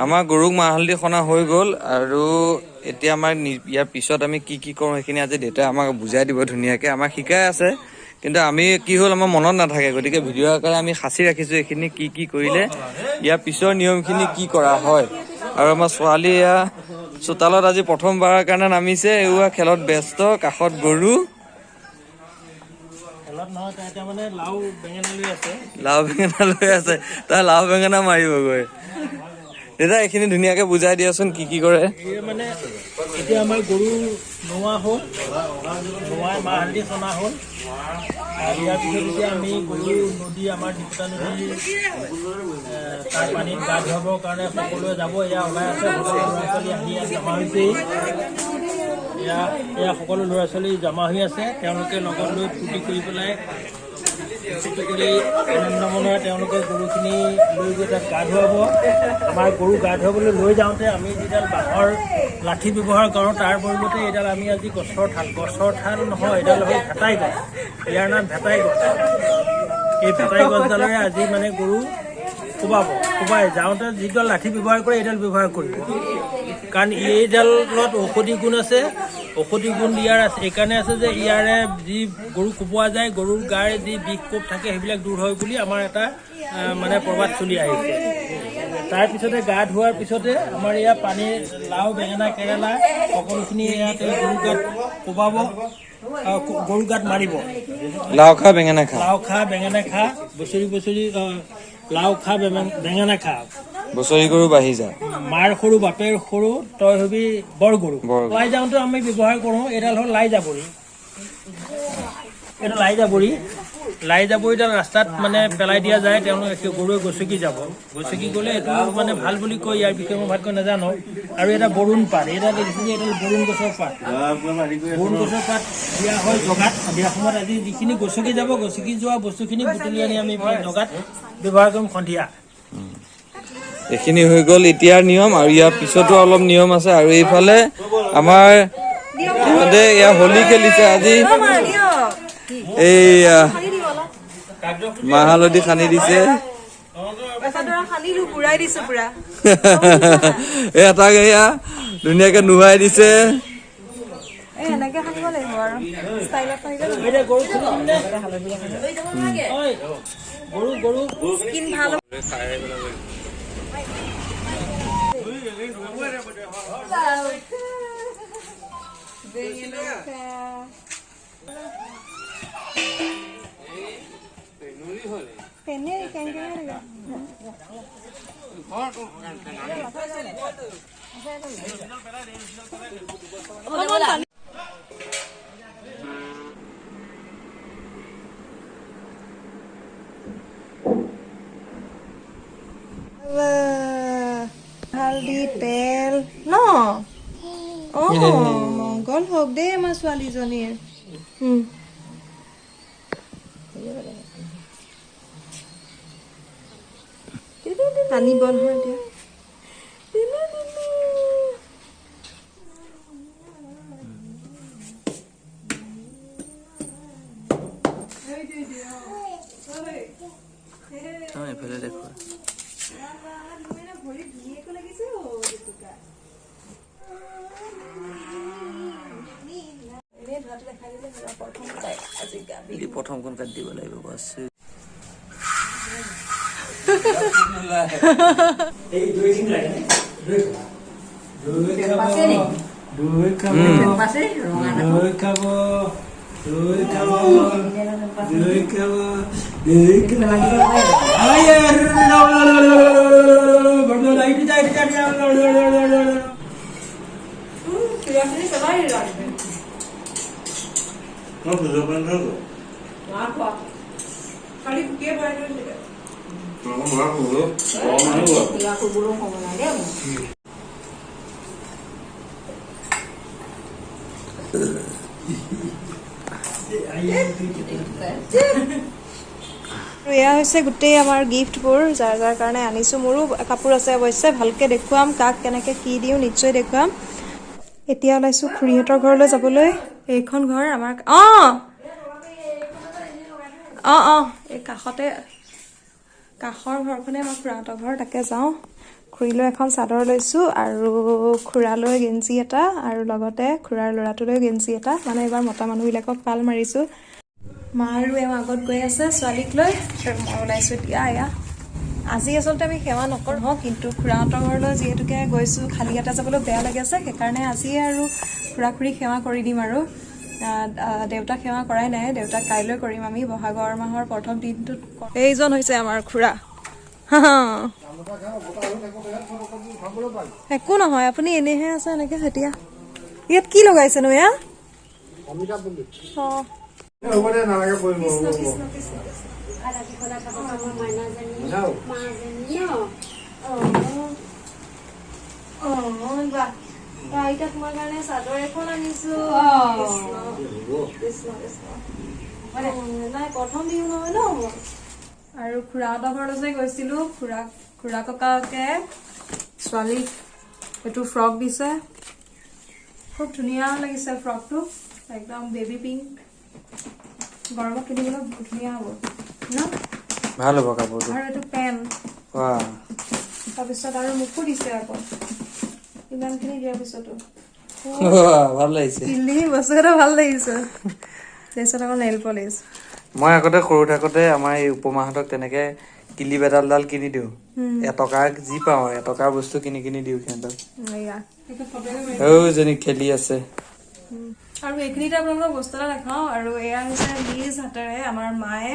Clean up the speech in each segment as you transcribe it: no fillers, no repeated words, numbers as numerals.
আমাৰ গৰুক মাহ হালধি সনা হৈ গ'ল আৰু এতিয়া আমাৰ ইয়াৰ পিছত আমি কি কি কৰোঁ, সেইখিনি আজি দেউতাই আমাক বুজাই দিব ধুনীয়াকে। আমাক শিকাই আছে, কিন্তু আমি কি হ'ল, আমাৰ মনত নাথাকে। গতিকে ভিডিঅ' আকাৰে আমি সাঁচি ৰাখিছোঁ এইখিনি কি কি কৰিলে, ইয়াৰ পিছৰ নিয়মখিনি কি কৰা হয়। আৰু আমাৰ ছোৱালী এয়া চোতালত আজি প্ৰথমবাৰৰ কাৰণে নামিছে, এয়া খেলত ব্যস্ত, কাষত গৰু। খেলত নহয়, তাই তাৰমানে লাও বেঙেনা লৈ আছে। লাও বেঙেনা লৈ আছে, তাই লাও বেঙেনা মাৰিবগৈ। দেউতা, এইখিনি ধুনীয়াকে বুজাই দিয়াচোন কি কি কৰে। এই মানে এতিয়া আমাৰ গৰু নোওৱা হ'ল, নোৱাই মাহ হালধি সনা হ'ল। আৰু ইয়াৰ পিছত এতিয়া আমি গৰু নদী, আমাৰ দীপতা নদী, তাৰ পানীত গা ধুৱাবৰ কাৰণে সকলোৱে যাব। এয়া ওলাই আছে, সকলো ল'ৰা ছোৱালী আহি ইয়াত জমা হৈছেহি। এয়া সকলো ল'ৰা ছোৱালী জমা হৈ আছে। তেওঁলোকে লগত লৈ ফূৰ্তি কৰি পেলাই, ফূৰ্তি কৰি আনন্দ মনেৰে তেওঁলোকে গৰুখিনি লৈ গৈ তাত গা ধুৱাব। আমাৰ গৰু গা ধুৱাবলৈ লৈ যাওঁতে আমি যিডাল বাঁহৰ লাঠি ব্যৱহাৰ কৰোঁ, তাৰ পৰিৱৰ্তে এইডাল আমি আজি গছৰ ঠাল, গছৰ ঠাল নহয়, এইডাল হ'ল ভেটাই গছ। ইয়াৰ নাম ভেটাই গছ। এই ভেটাই গছডালেৰে আজি মানে গৰু কোবাব। কোবাই যাওঁতে যিডাল লাঠি ব্যৱহাৰ কৰে, এইডাল ব্যৱহাৰ কৰিব। কাৰণ এইডালত ঔষধি গুণ আছে। ঔষধি গুণ ইয়াৰ আছে এইকাৰণে আছে যে ইয়াৰে যি গৰু কোবোৱা যায়, গৰুৰ গাৰ যি বিষ কোপ থাকে, সেইবিলাক দূৰ হয় বুলি আমাৰ এটা মানে প্ৰবাদ চলি আহিছে। তাৰপিছতে গা ধোৱাৰ পিছতে আমাৰ ইয়াৰ পানী, লাও, বেঙেনা, কেৰেলা সকলোখিনি ইয়াতে গৰু গাত কোবাব, গৰু গাত মাৰিব। লাও খা, বেঙেনা খা। লাও খা, বেঙেনা খা, বছৰি বছৰি, লাও খা, বেঙেনা খা, বছৰি গৰু বাঢ়ি যা। মাৰ সৰু বাপেৰ সৰু, তই হবি বৰ গৰু। বৰ গৰু। লাই যাওঁতে আমি ব্যৱহাৰ কৰোঁ, এইডাল হ'ল লাই জাবৰি। এইটো লাই জাবৰি। লাই জাবৰিডাল ৰাস্তাত মানে পেলাই দিয়া যায়, তেওঁলোকে সেই গৰুৱে গছকি যাব। গছকি গ'লে এইটো মানে ভাল বুলি কয়। ইয়াৰ বিষয়ে মই ভালকৈ নাজানো। আৰু এটা বৰুণ পাত, এইডাল দেখিছোঁ যে এইডাল বৰুণ গছৰ পাত। বৰুণ গছৰ পাত দিয়া হয় জগাত। সন্ধিয়া সময়ত আজি যিখিনি গছকি যাব, গছকি যোৱা বস্তুখিনি বুটলি আনি আমি জগাত ব্যৱহাৰ কৰিম সন্ধিয়া। এইখিনি হৈ গ'ল এতিয়াৰ নিয়ম আৰু ইয়াৰ পিছতো অলপ নিয়ম আছে। আৰু এইফালে আমাৰ ইহঁতে ইয়াৰ হোলী খেলিছে আজি। এইয়া মাহ হালধি সানি দিছে। সানিলো, পুৰাই দিছো পুৰা। এই এটাক এয়া ধুনীয়াকে নোহাই দিছে। এই এনেকে সানিব লাগিব আৰু ষ্টাইলত সানিলে। এতিয়া গৰু খুলি দিম নে? ঐ, গৰু গৰু স্কিন ভাল। হালধি তেল ন। অ, মংগল হওক দেই আমাৰ ছোৱালীজনীৰ। টানিব নহয় এতিয়া। এইফালে দেখুৱা। ভৰি ধুনীয়াকৈ লাগিছে অ, জেতুকা। এনেই ধোৱাটো দেখাই দিলে হ'ল আৰু। প্ৰথম তাই আজি গাবি। প্ৰথমখন কাটি দিব লাগিব বাছ। এই দৈ খিনি লাগে নে? দৈ খাবা। দৈ খাব, দৈ খাব, দৈ খাব, দৈ খাব, দৈ খাব, দৈ খাব। আই, এইটো যা, এইটো যা, এইটো যা। কিবাখিনি পেলাই দিলা। নাই খোৱা, খালি ভুকিয়ে ভৰাই থৈছিলে। কিবা কৰিবলৈও সময় নাই দেই মোৰ। আৰু এয়া হৈছে গোটেই আমাৰ গিফ্টবোৰ, যাৰ যাৰ কাৰণে আনিছোঁ। মোৰো কাপোৰ আছে অৱশ্যে, ভালকৈ দেখুৱাম, কাক কেনেকৈ কি দিওঁ নিশ্চয় দেখুৱাম। এতিয়া ওলাইছোঁ খুৰীহঁতৰ ঘৰলৈ যাবলৈ। এইখন ঘৰ আমাৰ। অঁ অঁ অঁ এই কাষতে। কাষৰ ঘৰখনে আমাৰ খুৰাহঁতৰ ঘৰ, তাকে যাওঁ। খুৰীলৈ এখন চাদৰ লৈছোঁ আৰু খুৰালৈ গেঞ্জি এটা আৰু লগতে খুৰাৰ ল'ৰাটোলৈ গেঞ্জি এটা। মানে এইবাৰ মতা মানুহবিলাকক পাল মাৰিছোঁ। মা আৰু এওঁ আগত গৈ আছে ছোৱালীক লৈ আৰু মই ওলাইছোঁ এতিয়া। এয়া আজি আচলতে আমি সেৱা নকৰোঁ, কিন্তু খুৰাহঁতৰ ঘৰলৈ যিহেতুকে গৈছোঁ, খালী হাতে যাবলৈ বেয়া লাগি আছে, সেইকাৰণে আজিয়ে আৰু খুৰা খুৰীক সেৱা কৰি দিম। আৰু দেউতাক সেৱা কৰাই নাই, দেউতাক কাইলৈ কৰিম আমি বহাগৰ মাহৰ প্ৰথম দিনটোত। এইজন হৈছে আমাৰ খুৰা। একো নহয়, আপুনি এনেইহে আছে এনেকে। এতিয়া ইয়াত কি লগাইছেনো এয়া? অঁ, কৃষ্ণ কৃষ্ণ কৃষ্ণ। আইতা, তোমাৰ কাৰণে চাদৰ এখন আনিছো। কৃষ্ণ কৃষ্ণ কৃষ্ণ। নাই, প্ৰথম বিহু নহয় ন মোৰ। আৰু খুৰাহঁতৰ ঘৰলৈ যে গৈছিলো, খুৰা ককাকে ছোৱালীক এইটো ফ্ৰক দিছে। খুব ধুনীয়া লাগিছে ফ্ৰকটো, একদম বেবী পিংক। গৰমত পিন্ধিবলৈ ধুনীয়া হ'ব ন? ভাল হ'ব কাপোৰটো। আৰু এইটো পেণ্ট। বাহ। তাৰপিছত আৰু মোকো দিছে আকৌ, ইমানখিনি দিয়াৰ পিছতো। ভাল লাগিছে। পিন্ধি বস্তু এটা ভাল লাগিছে। তাৰপিছত আকৌ নেইল পলিচ। মই আগতে সৰু থাকোতে আমাৰ এই উপমাহঁতক তেনেকে কিলিপ এডাল ডাল কিনি দিওঁ। এটকা যি পাওঁ, এটকাৰ বস্তু কিনি কিনি দিওঁ সিহঁতক। এয়া। ঔজনী খেলি আছে। আৰু এইখিনিতে আপোনালোকক বস্তু এটা দেখাওঁ। আৰু এয়া হৈছে নিজ হাতেৰে আমাৰ মায়ে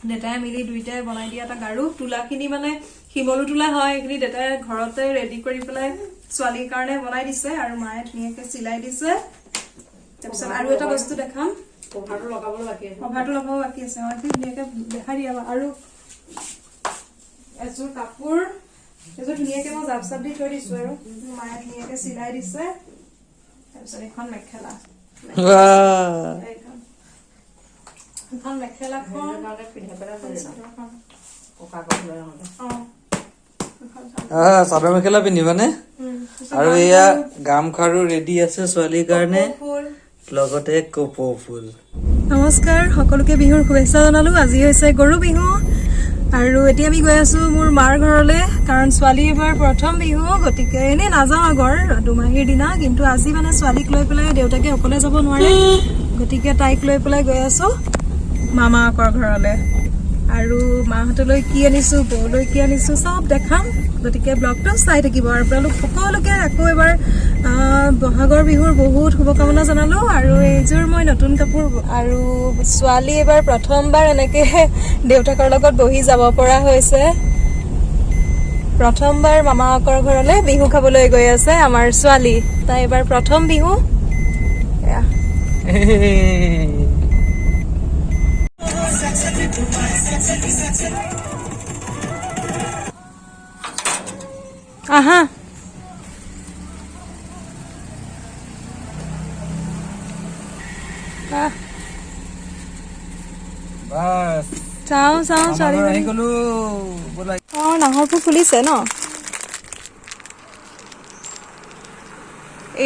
দেউতাই মিলি দুইটাই বনাই দিয়া এটা গাৰু। তোলাখিনি মানে শিমলু তোলা হয়, এইখিনি দেউতাই ঘৰতে ৰেডি কৰি পেলাই ছোৱালীৰ কাৰণে বনাই দিছে আৰু মায়ে ধুনীয়াকে চিলাই দিছে। তাৰপিছত আৰু এটা বস্তু দেখাম। কভাৰটো লগাবলৈ বাকী আছে। কভাৰটো লগাব বাকী আছে। অ, এইখিনি ধুনীয়াকে দেখাই দিয়া। আৰু এযোৰ কাপোৰ, এযোৰ ধুনীয়াকে মই জাপ চাপ দি থৈ দিছো আৰু মায়ে ধুনীয়াকে চিলাই দিছে। তাৰপিছত এইখন মেখেলা। বাহ। এইখন মেখেলাখন পিন্ধাই পেলাই লৈ যাম। চাদৰখন। ককাকক লৈ আহোঁতে। অ, এইখন চাদৰ। চাদৰ মেখেলা পিন্ধিবানে? আৰু এয়া গামখাৰু ৰেডি আছে ছোৱালীৰ কাৰণে, ফুল। লগতে কপৌ ফুল। নমস্কাৰ সকলোকে, বিহুৰ শুভেচ্ছা জনালো। আজি হৈছে গৰু বিহু আৰু এতিয়া আমি গৈ আছো মোৰ মাৰ ঘৰলৈ, কাৰণ ছোৱালীৰ এইবাৰ প্ৰথম বিহু। গতিকে এনেই নাযাওঁ আগৰ দুমাহীৰ দিনা, কিন্তু আজি মানে ছোৱালীক লৈ পেলাই দেউতাকে অকলে যাব নোৱাৰে, গতিকে তাইক লৈ পেলাই গৈ আছো মামাকৰ ঘৰলৈ। আৰু মাহঁতলৈ কি আনিছো, বৌলৈ কি আনিছো, চব দেখাম। গতিকে ব্লগটো চাই থাকিব। আৰু আপোনালোক সকলোকে আকৌ এবাৰ বহাগৰ বিহুৰ বহুত শুভকামনা জনালো। আৰু এইযোৰ মই নতুন কাপোৰ। আৰু ছোৱালী এইবাৰ প্ৰথমবাৰ এনেকে দেউতাকৰ লগত বহি যাব পৰা হৈছে। প্ৰথমবাৰ মামাকৰ ঘৰলৈ বিহু খাবলৈ গৈ আছে আমাৰ ছোৱালী। তাই এইবাৰ প্ৰথম বিহু। এয়া। আহা। আহ, বাছ। চাওঁ চাওঁ আমাৰ ঘৰ আহি ছোৱালীজনী। গলো ব'লা। অ, নাহৰ ফুল ফুলিছে ন?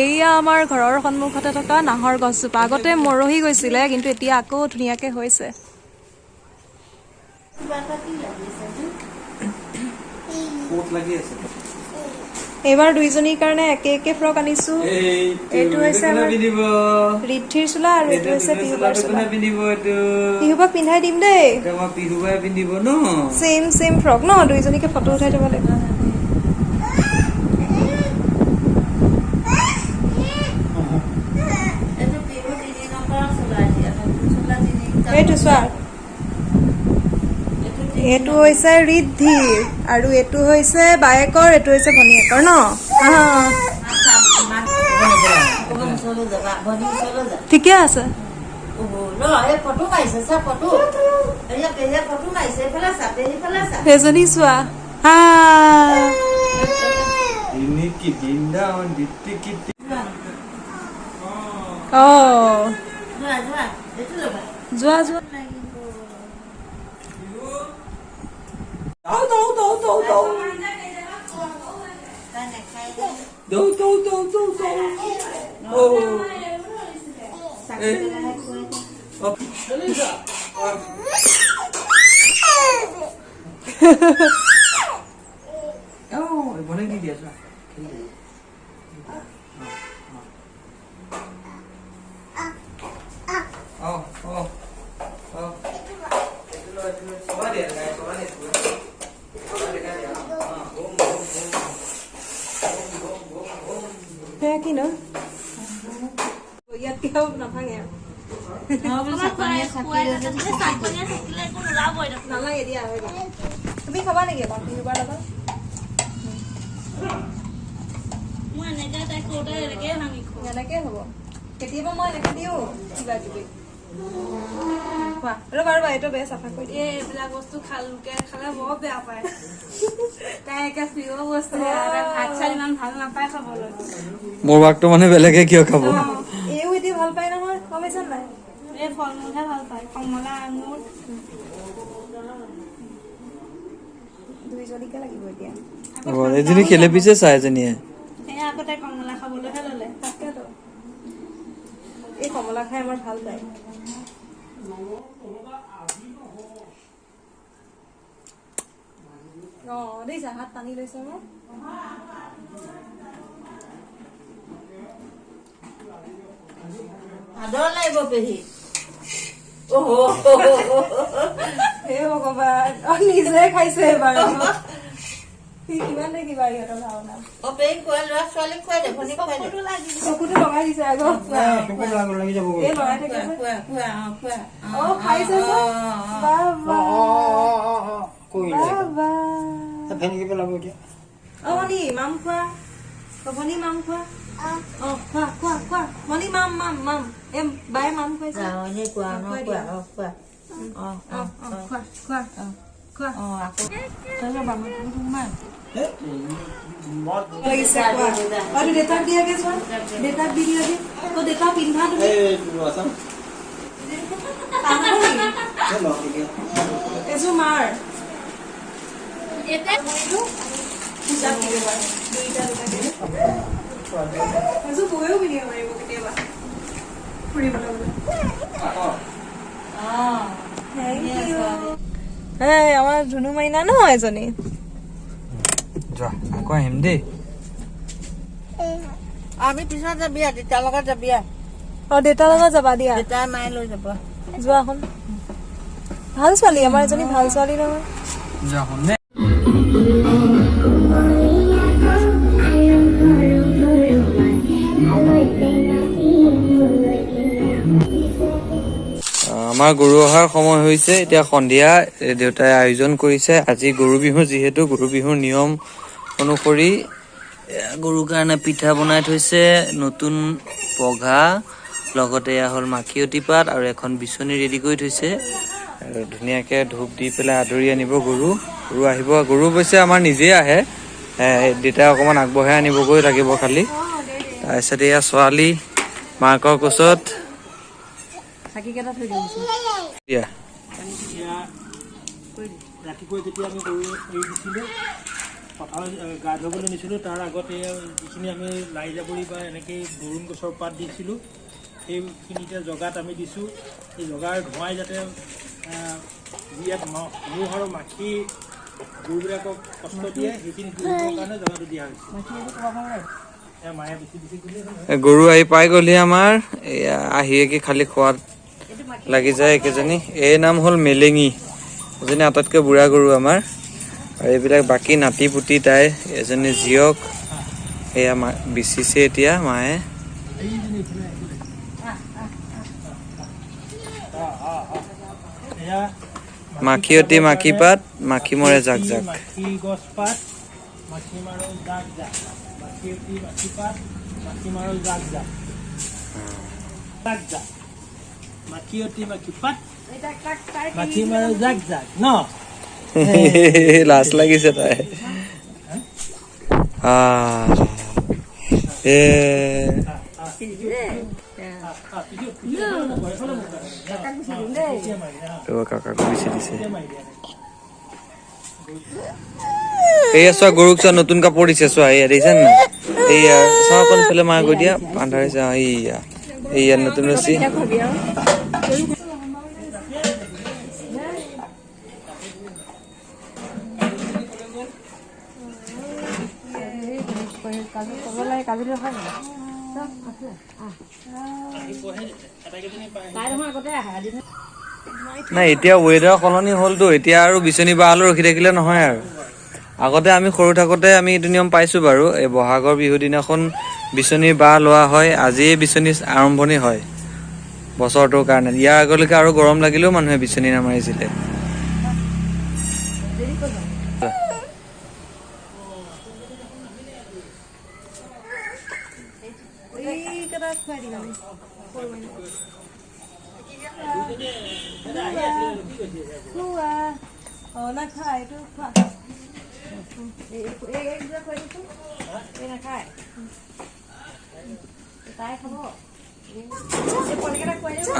এইয়া আমাৰ ঘৰৰ সন্মুখতে থকা নাহৰ গছজোপা। আগতে মৰহি গৈছিলে, কিন্তু এতিয়া আকৌ ধুনীয়াকে হৈছে। ক'ত লাগি আছে? এইবাৰ দুইজনীৰ কাৰণে একে একে ফ্ৰক আনিছো। এইটো হৈছে কোনে আমাৰ পিন্ধিব? ৰিদ্ধিৰ চোলা আৰু এইটো হৈছে পিহুবাৰ চোলাটো চোলা। কোনে পিন্ধিব এইটো? পিহুবাক পিন্ধাই দিম দেই। এইটো আমাৰ পিহুবাই পিন্ধিব ন? চেম চেম ফ্ৰক ন? দুইজনীকে ফটো উঠাই দিব লাগিব। এইটো বিহু 3 নম্বৰৰ চোলা এতিয়া। নতুন চোলা তিনি। এইটো চোৱা। এইটো। এইটো হৈছে ৰিদ্ধিৰ আৰু এইটো হৈছে বায়েকৰ, এইটো হৈছে ভনীয়েকৰ ন? আহা। ওচৰলৈ যাবা, ভনীৰ ওচৰলৈ যা। ঠিকে আছে। ন, এই ফটো মাৰিছে, চা ফটো। এয়া পেহীয়ে ফটো মাৰিছে। এইফালে চা, পেহীফালে চা। সেইজনী চোৱা। হা। দিনিকি দিন দাও দিটিকি। অ। যোৱা যোৱা, এইটো ল'বা। যোৱা যোৱা। দৌ দৌ দৌ দৌ দৌ। তাই নাখায়। দৌ দৌ দৌ দৌ দৌ। অ। চাকি পেলাইহে খুৱাই। সেয়া কি ন ইয়াত কিয় নাভাঙে আৰু? নালাগে দিয়া, হৈ গ'ল। তুমি খাবা নেকি অকণ বিহুবাৰ লগত? এনেকে হ'ব, কেতিয়াবা মই এনেকে দিওঁ কিবা কিবি। খোৱা, ৰ'বা ৰ'বা, এইটো বেয়া, চাফা কৰি দিয়ে। এইবিলাক বস্তু লোকে খালে বৰ বেয়া পায়। তাই একে প্ৰিয় বস্তু, ভাত চাত ইমান ভাল নাপায় খাবলৈ। মোৰ ভাগটো মানে বেলেগে কিয় খাব? এইও এতিয়া ভাল পায় নহয়, গম পাইছা নাই? এই ফল মূলহে ভাল পায়, কমলা, আঙুৰ। দুইজনীকে লাগিব এতিয়া। এজনী খেলে পিছে চাই এজনীয়ে। এই আকৌ তাই কমলা খাবলৈহে ললে। তাকেতো, এই কমলা খাই আমাৰ ভাল পায়। অ দেখিছা, হাত টানি লৈছে মোৰ। আদৰ লাগিব পেহী। হে ভগৱান, অ নিজে খাইছে এবাৰ। কিমান দেখিবা ইহঁতৰ ভাওনা। অ পেহী খোৱা, ল'ৰা ছোৱালীক খুৱাই দে, ভনীক খুৱাই দে। চকুটো লগাই দিছে আকৌ। এই লৰাই থাকে যে। খোৱা খোৱা, অ খোৱা। অ খাইছে যে। বাহ বাহ। অ ভনী মাম খোৱা, অ ভনী মাম খোৱা, অ খোৱা খোৱা খোৱা ভনী, মাম মাম মাম। এ বায়ে মাম খুৱাইছে। কোৱা ন, কোৱা, অ খোৱা, অ অ অ খোৱা খোৱা খোৱা। অ আকৌ লাগিছে, খোৱা। অ দেউতাক দিয়াগে চোৱা, দেউতাক দি দিয়াগে। অ দেউতা পিন্ধা তুমি। টান হ'ব নেকি? এযোৰ মাৰ পূজাত দিব পাৰে, দুইটা দুটাকে। এযোৰ বৌয়েও পিন্ধিব পাৰিব কেতিয়াবা ফুৰিবলৈ গ'লে। Thank U. এই আমাৰ ধুনু মাইনা ন এজনী। যোৱা, আকৌ আহিম দেই। আমি পিছত যাবি আৰু দেউতাৰ লগত যাবি আৰু। অ দেউতাৰ লগত যাবা দিয়া। দেউতাই মায়ে লৈ যাব। যোৱাখন ভাল ছোৱালী, আমাৰ এজনী ভাল ছোৱালী নহয়। যোৱাখন দেই। আমাৰ গৰু অহাৰ সময় হৈছে এতিয়া সন্ধিয়া। দেউতাই আয়োজন কৰিছে। আজি গৰু বিহু যিহেতু, গৰু বিহুৰ নিয়ম অনুসৰি গৰুৰ কাৰণে পিঠা বনাই থৈছে, নতুন পঘা, লগতে এয়া হ'ল মাখিয়তী পাত আৰু এখন বিচনী ৰেডি কৰি থৈছে। আৰু ধুনীয়াকে ধূপ দি পেলাই আদৰি আনিব গৰু। গৰু আহিব, গৰু অৱশ্যে আমাৰ নিজেই আহে, দেউতাই অকণমান আগবঢ়াই আনিবগৈ লাগিব খালি। তাৰপিছত এয়া ছোৱালী মাকৰ কোচত দিয়া। এতিয়া ৰাতিপুৱা যেতিয়া আমি গৰু এৰি দিছিলোঁ পথাৰত, গা ধুৱাবলৈ নিছিলোঁ, তাৰ আগতে যিখিনি আমি লাই জাবৰি বা এনেকেই বৰুণ গছৰ পাত দিছিলোঁ, সেইখিনি এতিয়া জগাত আমি দিছোঁ। এই জগাৰ ধোঁৱাই যাতে যি ইয়াত মহ আৰু মাখি গৰুবিলাকক কষ্ট দিয়ে, সেইখিনি কৰিবৰ কাৰণে জগাটো দিয়া হৈছে। এয়া মায়ে বেছি বেছি কৰিলে হ'ল। গৰু আহি পাই গ'লহি আমাৰ। এয়া আহিয়ে কি খালি খোৱাত লাগি যায় একেজনী। এই নাম হ'ল মেলেঙী, এজনী আটাইতকৈ বুঢ়া গৰু আমাৰ। আৰু এইবিলাক বাকী নাতি পুতি তাই, এজনী জীয়ক। এয়া মা বিচিছে এতিয়া মায়ে। এয়া মাখিয়তী মাখি পাত, মাখি মৰে জাক জাক। মাখি গছ পাত, মাখি মাৰো জাক জাক। মাখিয়তী মাখি পাত, মাখি মাৰো জাক জাক, জাক জাক। মাখিয়তী মাখি পাত, মাখি মাৰো জাক জাক ন। লাজ লাগিছে তাই। আহ, এ কাকাকো বিচি দিছে। এইয়া চোৱা, গৰুক চোৱা, নতুন কাপোৰ দিছে চোৱা। এইয়া দেখিছা নাই? এইয়া চাওঁ অকণ ইফালে মা গৈ দিয়া, আন্ধাৰ হৈছে। অ, এইয়া এইয়া নতুন ৰছী। নাই, এতিয়া ৱেডাৰ সলনি হ'লতো, এতিয়া আৰু বিচনী বাহলৈ ৰখি থাকিলে নহয় আৰু। আগতে আমি সৰু থাকোঁতে আমি এইটো নিয়ম পাইছোঁ বাৰু, এই বহাগৰ বিহু দিনাখন বিচনীৰ বাহ লোৱা হয়। আজিয়ে বিচনী আৰম্ভণি হয় বছৰটোৰ কাৰণে। ইয়াৰ আগলৈকে আৰু গৰম লাগিলেও মানুহে বিচনী নামাৰিছিলে।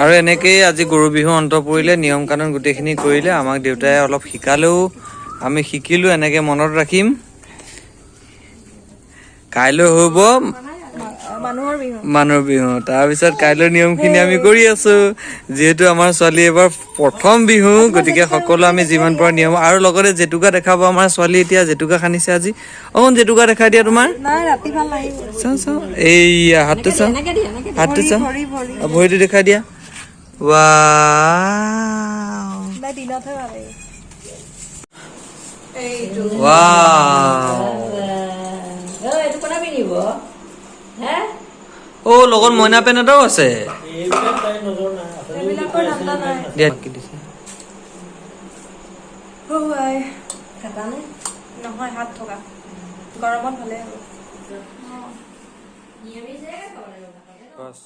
আৰু এনেকেই আজি গৰু বিহু অন্ত পৰিলে, নিয়ম কানুন গোটেইখিনি কৰিলে। আমাক দেউতাই অলপ শিকালেও, আমি শিকিলো, এনেকে মনত ৰাখিম। কাইলৈ হ'ব মানুহৰ বিহু, তাৰপিছত কাইলৈ নিয়মখিনি আমি কৰি আছো। যিহেতু আমাৰ ছোৱালী এবাৰ প্ৰথম বিহু, গতিকে সকলো আমি যিমান পাৰো নিয়ম। আৰু লগতে জেতুকা দেখাব আমাৰ ছোৱালী, এতিয়া জেতুকা সানিছে আজি। অকণ জেতুকা দেখাই দিয়া তোমাৰ। চাওঁ চাওঁ, এইয়া হাতটো চাওঁ, হাতটো চাওঁ, ভৰিটো দেখাই দিয়া। ৱাও ৱাও, অ লগত মইনা পেন এটাও আছে। নহয়, হাত থকা গৰমত ভালে হ'ব। বাছ।